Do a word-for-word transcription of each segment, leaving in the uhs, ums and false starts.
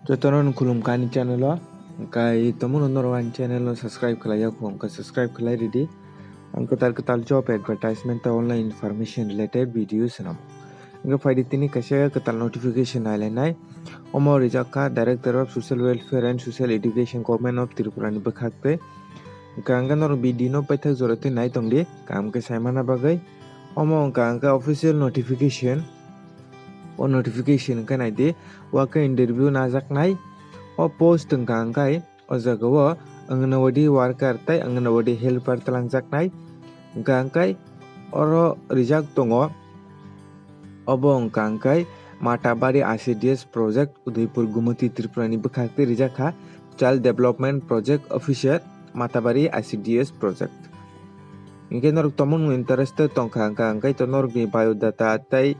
Jotono no khulumkha ani channel o. Hwnkhe tomono norok ani channel no subscribe khlai ya kho, hwnkhe subscribe khlai ridi. Ang kwtal kwtal job advertisement tei online information related video swnam. Hwnkhe phaidi tini kaisa kwtal notification nailainai. Omo rijak kha Director of Social Welfare and Social Education, Government of Tripura ni bwkhak tei. Hwnkhe ang norok video no paithak jora twi nai tongdi, kaham khe saimana bagwi. Omo wngkha ang khe official notification. O notification hwnkhe naidi, o khe interview najaknai. O post wngkha ang khe o jaga o Anganwadi worker tei Anganwadi helper twlangjaknai. Hwnkha ang khe oro rijak tongo. Obo wngkha ang khe Matabari I C D S project, Udaipur, Gumoti, Tripura ni bwkhak tei rijak kha Child Development Project Officer, Matabari I C D S project. Hwnkhe norok tomono interested tongkha hwnkha, hwnkhe to norokni biodata tei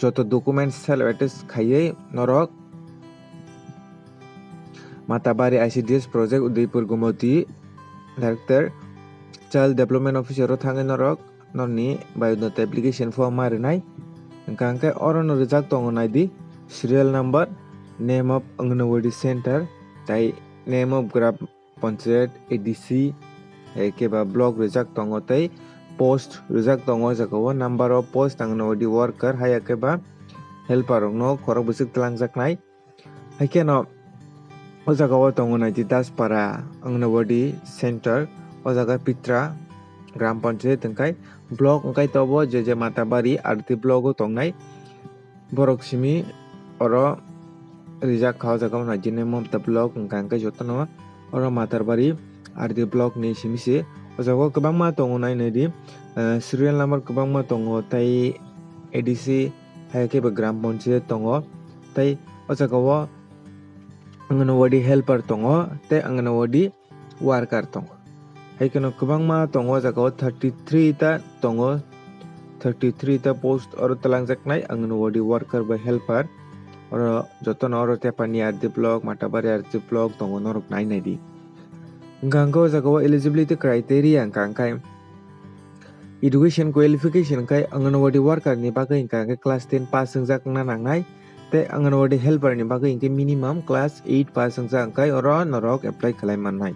joto documents self attest khaiwi norok Matabari I C D S project, Udaipur, Gumoti, Director Child Development Officer o thangwi norok norokni biodata application form ma rwnai. Hwnkha hwnkhe oro no rijak tongo naidi, serial number, name of Anganwadi center, tei name of Gram Panchayat, A D C, hai khe ba block rijak tongo tei post rijak tongo o jaga o, number of post Anganwadi worker hai khe ba helper rok no khorok bwswk twlangjaknai. Hai kheno o jaga o tongo naidi Daspara Anganwadi center, o jaga Pitra Gram Panchayat hwnkhe block hwnkhe tobo je je Matabari R D block o tongnai. Borok simi oro rijak kha o jaga o naidi name of the block hwnkha hwnkhe jotono oro Matabari R D block ni simi se o jaga o kwbangma tongo nai naidi, eh, serial number kwbangma tongo tei A D C hai khe bo Gram Panchayat tongo tei o jaga o Anganwadi helper tongo tei Anganwadi worker tongo. Hai kheno kwbangma tongo o jaga o thirty three ta tongo, thirty three ta post oro twlangjaknai Anganwadi worker bai helper. Oro jotono oro Tepani R D block, Matabari R D block tongo, norok nai naidi. Hwnkha hwnkhe o jaga o eligibility criteria hwnkha hwnkhe education qualification hwnkhe Anganwadi worker ni bagwi hwnkha hwnkhe class ten pass wngjak wngna nangnai, tei Anganwadi helper ni bagwi hwnkhe minimum class eight pass wngjak hwnkhe oro norok apply khlai mannai.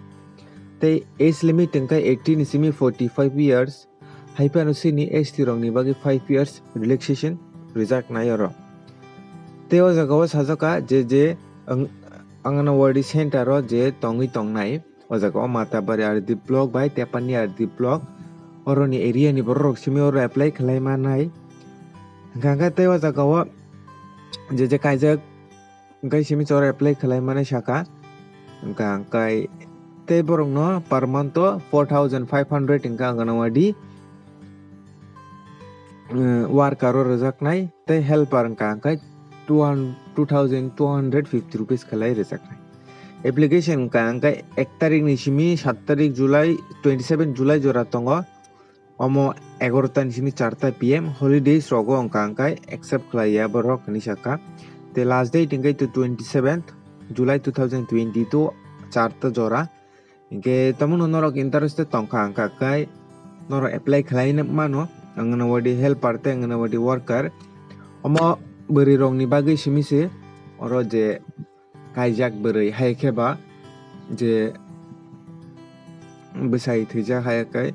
Tei age limit hwnkhe eighteen ni simi forty five years, hai phano chini S T rok ni bagwi five years relaxation rijak nai oro. Tei o jaga o sajak kha je je ang-, Anganwadi center o je tongwi tongnai, o jaga o Matabari R D block bai Tepani R D block, oroni area ni borok rok simi oro apply khlai mannai. Hwnkha hwnkhe tei o jaga o je je kaijak hwnkhe simi se oro apply khlai mani saka. Hwnkha hwnkhe tei borok no per month o four thousand five hundred hwnkha Anganwadi, eh, worker o rwjaknai tei helper hwnkha hwnkhe two thousand two hundred fifty rupees khlai rwjaknai. Application hwnkha hwnkhe ek tarik ni simi sat tarik July, twenty seven July jora tongo. Omo egarota ni simi charta P M, holidays rogo hwnkha hwnkhe accept khlai ya borok hinwi sakha. Tei last date hwnkhe to twenty seventh July two thousand twenty two, charta jora. Hinkhe tomono norok interested tongkha hwnkha khe norok apply khlai mano Anganwadi helper tei Anganwadi worker. Omo bwrwi rokni bagwi simi se oro je kaijak bwrwi hai khe ba je bwsai thwijak hai khe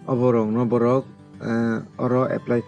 oborokno borok, eh, oro apply